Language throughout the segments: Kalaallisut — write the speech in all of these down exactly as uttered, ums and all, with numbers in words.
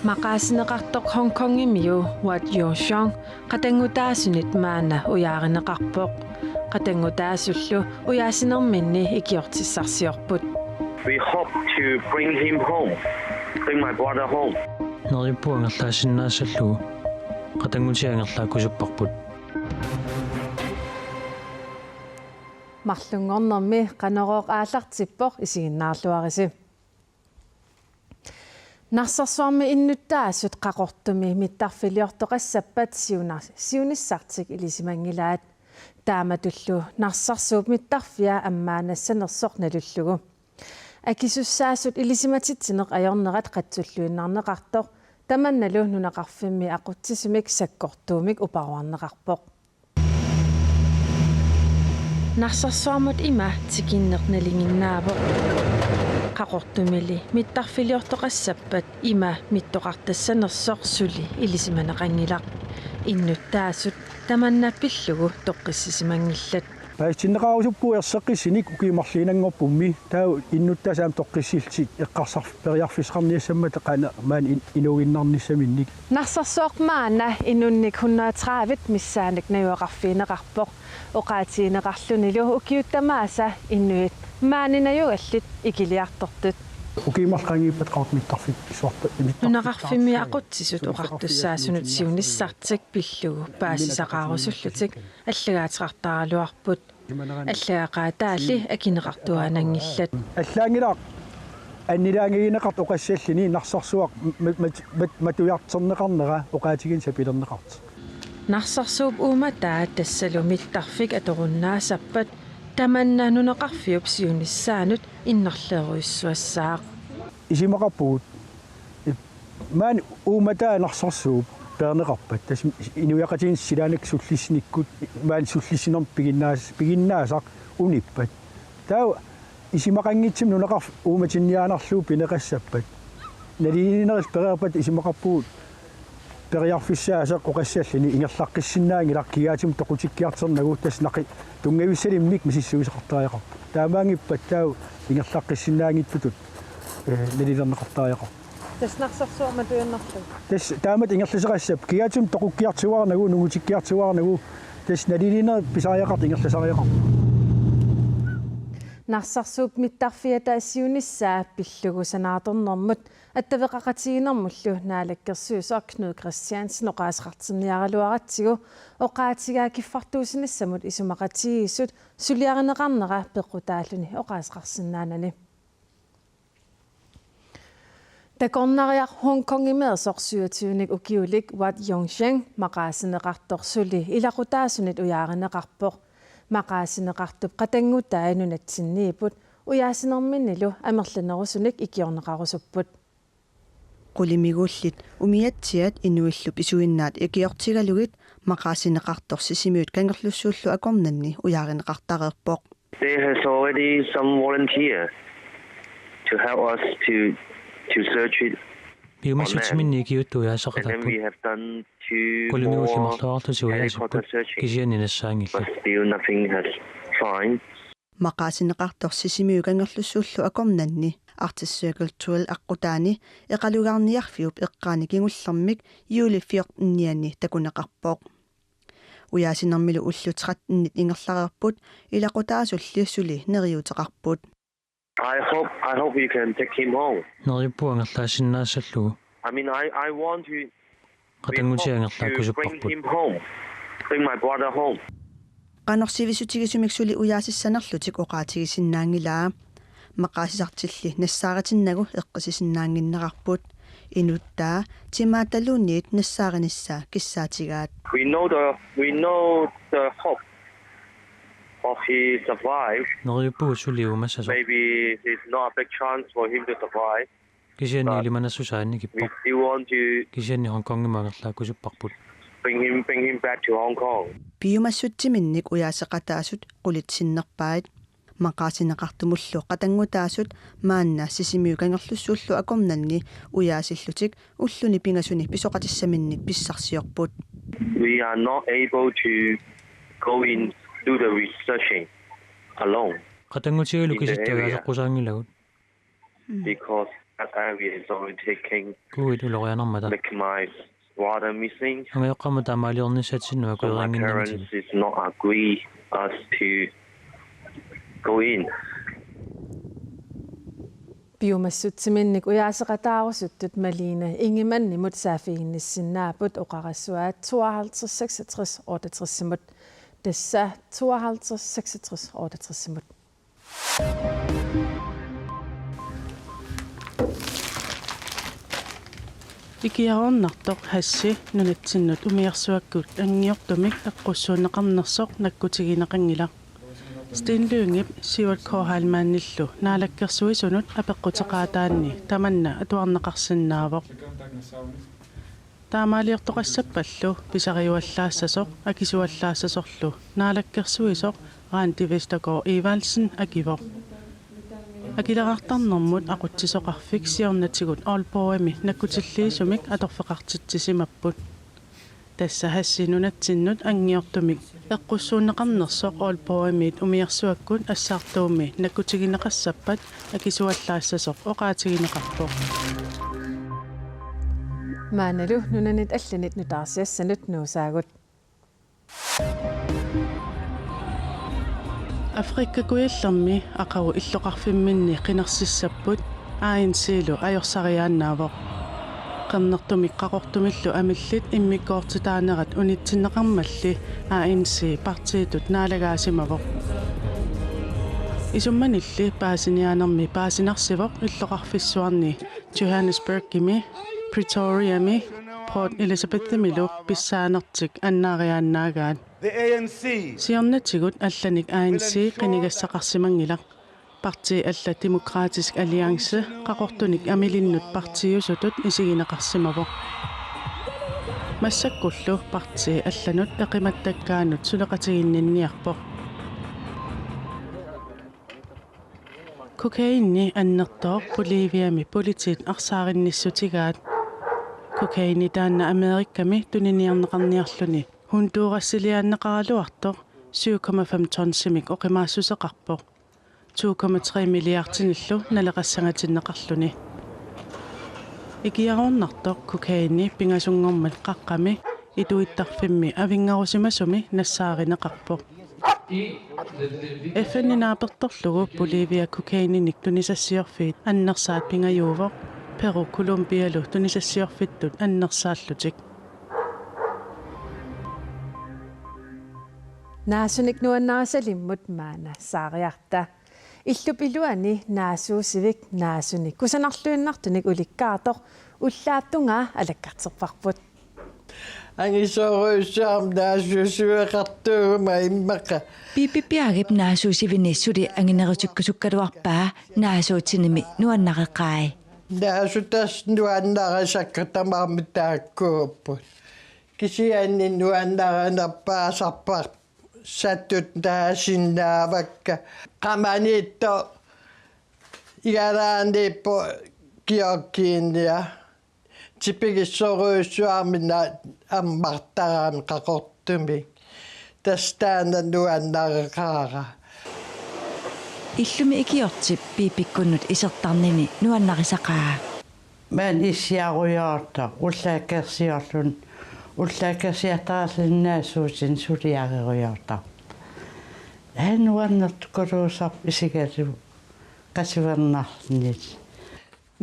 Maqaasineqartoq Hong Kongimiu Wat Yongshong qatanngutaasunit maanna ujaarineqarpoq. Qatanngutaasullu ujaasinerminni ikiortissarsiorput. We hope to bring him home, bring my brother home. Neriuppugut angerlaasinnaassallugu, qatanngutia angerlaakkusupparput. Marlunngornermi Qanorooq aallartippoq, isiginnaarluarisi. Narsarsuarmi innuttaasut Qaqortumi mittarfiliortoqassappat siuna-, siunissartik ilisimanngilaat. Taamatullu Narsarsuup mittarfia ammaannassanersoq nalullugu. Akisussaasut ilisimatitsineq ajornerat qatsulluinnarneqartoq tamannalu nunaqarfimmi aqutsisumik sakkortuumik uparuarneqarpoq. Narsarsuarmut ima tikinneq nalinginnaavoq. Qaqortumili mittarfiliortoqassappat ima mittoqartassanersoq suli ilisimaneqanngilaq. Innuttaasut tamanna pillugu toqqissisimanngillat. Paasistinneqarusuppugut erseqqissinik ukiut marluinnanngorpummi, taava innuttaasut aamma toqqissillutik eqqarsarf-, periarfissaqarniassammata qanoq maani in-, inuuginnarnissaminnik. Narsarsuaq maanna inunnik hundrede og tredive missaannik najugaqarfigineqarpoq. Oqaatigineqarlunilu ukiut tamaasa inuit maani najugallit ikiliartortut. Ukiut marluk qaangiuppata Qaqortumi mittarfik suarpa-, mittarfik. Nunaqarfimmi aqutsisut oqartussaasunut siunissartik pillugu paasisaqarusullutik allagaateqartaraluarput. Allagaqaataalli akineqartuaannanngillat. Allaanngilaq annilaangagineqartoq oqassalluni Narsarsuaq ma-, ma-, ma-, matujartorneqarnera oqaatigineq sapilerneqartoq. Narsarsuup uummataa tassalu mittarfik atorunnaasappat tamanna nunaqarfiup siunissaanut innarlerujussuassaaq. Isumaqarpugut maani uummataa Narsarsuup peerneqarpat, tassa inuiaqatigiinni silaannakkut sullissinikkut, maani sullissinermi piginnaas-, piginnaasaq unippat. Taava isumaqanngitsumik nunaqarf-, uummatinniaannarlugu pineqassappat. Naliliinerillu pereerpat isumaqarpugut periarfissaasoq oqassalluni ingerlaqqissinnaanngilaq, kigaatsumik toqutikkiartornagu, tassa naqi tunngavissalimmik misissuisoqartariaqarpoq. Taamaanngippat taava ingerlaqqissinnaanngitsutut, eh, nalilerneqartariaqarpoq. Tassa Narsarsuaq matuinnarlugu. Tassa taamatut ingerlasoqassappat kigaatsumik toqukkiartuaarnagu, nungutikkiartuaarnagu, tassa naliliinerit pisariaqartut ingerlasariaqarput. Narsarsuup mittarfiata siunissaa pillugu sanaartornermut attaveqaqatigiinnermullu naalakkersuisoq Knud Kristiansen oqaaseqartinniaraluaratsigu oqaatigaa kiffartuussinissamut isumaqatigiissut suliarineqarnera peqqutaalluni oqaaseqarsinnaanani. Takornariaq Hong Kongimeersoq syvogtyvenik ukiulik Wat Yongsheng maqaasineqartoq suli ilaqutaasunit ujaarineqarpoq. Maqaasineqartup qatanngutai nunatsinniipput, ujaasinerminnilu amerlanerusunik ikiorneqarusupput. Qulimiguullit umiatsiat inuillu pisuinnaat ikiortigalugit maqaasineqartoq Sisimiut Kangerlussuullu akornanni ujaarineqartareerpoq. There has already some volunteer to help us to to search it. Piumassutsiminni ikiuuttut And then ujaasaqataapput. We have done two Qulimiguullit more marluarlutik helicopter ujaasarput, searching, kisianni but nassaanngillat. Still nothing has found. Maqaasineqartoq Sisimiut Kangerlussuullu akornanni Arctic Circle Trail aqqutaani Eqalugaarniarfiup eqqaani kingullermik juuli fjortenianni takuneqarpoq. Ujaasinermilu ullut trettenit ingerlareerput, ilaqutaasulli suli neriuuteqarput. I hope I hope we can take him home. Neriuppugut angerlaasinnaassallugu, I mean, I I want to qatanngutia bring angerlaakkusupparput. Him home, bring my brother home. Qanoq sivisutigisumik suli ujaasissanerlutik oqaatigisinnaanngilaa. Maqaasisartilli nassaaritinnagu eqqissisinnaaginnarput. Inuttaa timaattaluunniit nassaarinissaa kissaatigaat. We know the we know the hope of he survive. Neriuppugut suli uumassasoq. Maybe it's not a big chance for him to survive. Kisianni But ilimanassusaa annikippoq. We still want to Kisianni Hong Kongimut angerlaakkusupparput. Bring him bring him back to Hong Kong. Piumassutsiminnik ujaaseqataasut qulit sinnerpaat. Maqaasineqartumullu qatanngutaasut maanna Sisimiut Kangerlussuullu akornanni ujaasillutik ulluni pingasuni pisoqatissaminnik pissarsiorput. We are not able to go in do the researching alone. Qatanngutigalu in the kisitta area, ajoqusaanngilagut. Because that area is overtaking. Kuit ulorianarmata. Like my brother missing. Angajoqqaama taamaaliornissatsinnut akuerinnginnamisi. So my parents is not agree us to go in. Piumassutsiminnik ujaaseqataarusuttut Malene Ingemannimut saaffiginnissinnaapput oqarassuaat tooghalvtreds seksogtres otteogtres-imut. Tassa tooghalvtreds seksogtres otteogtres-imut. Ikiaroornartoq hashi nunatsinnut umiarsuakkut anngiortumik eqqussuunneqarnersoq nakkutigineqanngilaq. Steen Lyngep Sivert K. Heilmannillu naalakkersuisunut apeqquteqaataanni tamanna atuarneqarsinnaavoq. Taamaaliortoqassappallu pisariuallaassasoq akisuallaassasorlu naalakkersuisoq Randi Vestergaard Evaldsen akivoq. Akileraartarnermut aqutsisoqarfik siornatigut Aalborgimi nakkutilliisumik atorfeqartitsisimapput. Tassa hashi nunatsinnut anngiortumik eqqussuunneqarnersoq Aalborgimiit umiarsuakkut assartuummi nakkutigineqassappat akisuallaassasoq oqaatigineqarpoq. Maannalu nunanit allanit nutaarsiassanut nuusaagut. Afrika Kujallermi aqagu illoqarfimminni qinersissapput A N C-lu ajorsariaannaavoq. Qernertumik Qaqortumillu amillit immikkoortitaanerat unitsinneqarmalli A N C partiitut naalagaasimavoq. Isummanilli paasiniaanermi paasinarsivoq illoqarfissuarni Johannesburgimi, Pretoriami, Port Elizabethimilu pissaanertik annaariaannaagaat. The A N C. Siornatigut allanik A N C qinigassaqarsimanngilaq. Partii allat Demokratisk Alliance Qaqortunik amilinnut partiiusutut isigineqarsimavoq. Massakkullu partii allanut eqimattakkaanut suleqatiginninniarpoq. Kokaini annertooq Boliviami politiit arsaarinnissutigaat. Kokaini taanna Amerikami tuniniarneqarniarluni Hondurasiliaanneqaraluartoq syv komma fem tonsimik oqimaassuseqarpoq. To komma tre milliardinillu naleqassangatinneqarluni. Ikiaroornartoq kokaini pingasunngormat qaqqami ituittarfimmi avinngarusimasumi nassaarineqarpoq. F N-i naapertorlugu Bolivia kokaininik tunisassiorfiit annersaat pingajuuvoq, Peru Colombialu tunisassiorfittut annersaallutik. Naasunik nuannarisalimmut maanna saariarta. Illup iluani naasuusivik naasunik kusanarluinnartunik ulikkaartoq ullaap tungaa alakkarterparput. Angisoorujussuarmik naasuusiveqartuuguma immaqa. Piipi Bjergep naasuusivini suli anginerutikkusukkaluarpaa naasuutinimi nuannareqai. Naasutassaat nuannarisakka tamarmik taakkuupput. Kisianni nuannarinerpaasarpara sattut taasinnaavakka. Qamaniittoq igalaaniippoq Georginia. Tipigissorujussuarmik ammartarami Qaqortumi. Tassa taanna nuannareqaara. Illumi ikiortip Piipikkunnut isertarnini nuannarisaqaa. Maani issiarujoortoq, ullaakkut akersiorluni, ullaakkut akersiartarluni naasuutinik suliarerujoortarpoq. Aa nuannertukaluusarpoq isigalugu qasuvernarluni.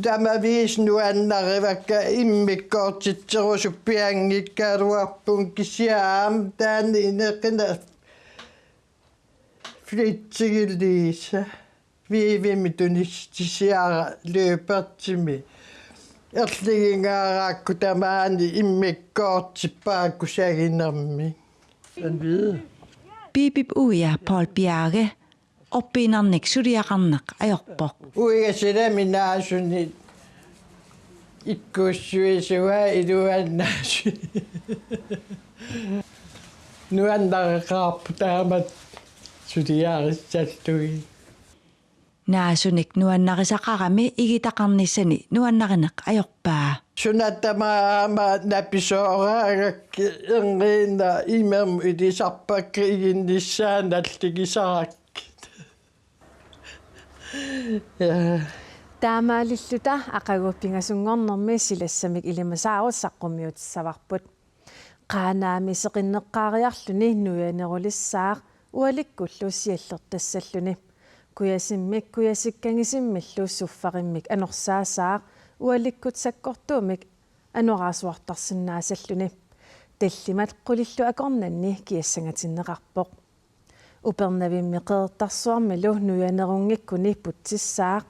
Tamaviisa nuannarivakka, immikkoortitserusuppianngikkaluarpunga kisianni aamma taanna ineqina flitsigiliisa. Viivimi tunissutisiara løbertimi. Erligingaaraakku tamaani immikkoortippaat kusaginermik. Den hvide. Piipip uia Poul Bjerge oppiinnarnik suliaqarneq ajorpoq. Uiga silami naasunik ikkussuisugaa iluannaasi. Nuannareqaarpoq taamatut suliarissallugit. Naasunik nuannarisaqarami igitaqarnissani nuannarineq ajorpaa. Sunattama aamma napisooraagakkit, erniinnaq imermut ilisarpakkit iginnissaat nalligisarakkit. Ja. Taamaalilluta aqagu pingasunngornermi silassamik ilimasaarut saqqummiutissavarput. Qaanaami seqinneqqaariarluni nuianerulissaaq ualikkullu siallertassalluni. Kujasimmik kujasikkanngisimmillu suffarimmik anorsaasaaq ualikkut sakkortuumik anoraasuartarsinnaasalluni. Tallimat qulillu akornanni kiassangatinneqarpoq. Upernavimmi Qeqertarsuarmilu nuianerunngikkuni putsissaaq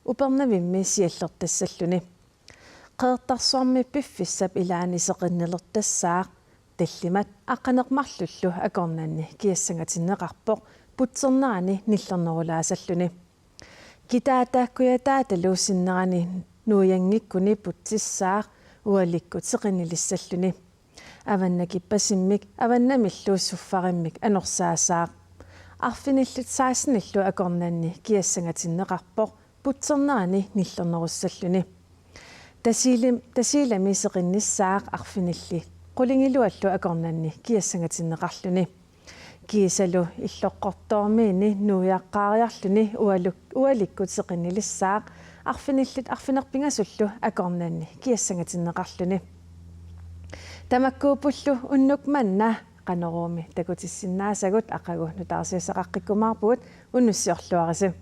Upernavimmi siallertassalluni. Qeqertarsuarmi piffissap ilaani seqinnelertassaaq tallimat aqqaneq-marlullu akornanni kiassangatinneqarpoq putsernerani nillernerulaasalluni. Kitaata kujataatalu sinnerani nuianngikkuni putsissaaq ualikkut seqinnilissalluni. Avannakippasimmik avannamillu suffarimmik anorsaasaaq. Arfinillit sekstenillu akornanni kiassangatinneqarpoq putsernerani nillernerussalluni. Tasiilim-, Tasiilami seqinnissaaq arfinillit qulingiluallu akornanni kiassangatinneqarluni. Kiisalu Illoqqortoormiini nuiaqqaariarluni ualuk-, ualikkut seqinnilissaaq arfinillit arfineq-pingasullu akornanni kiassangatinneqarluni. Tamakkuuppullu unnuk manna Qanoruumi takutissinnaasagut, aqagu nutaarsiassaqaqqikkumaarpugut, unnussiorluarisi.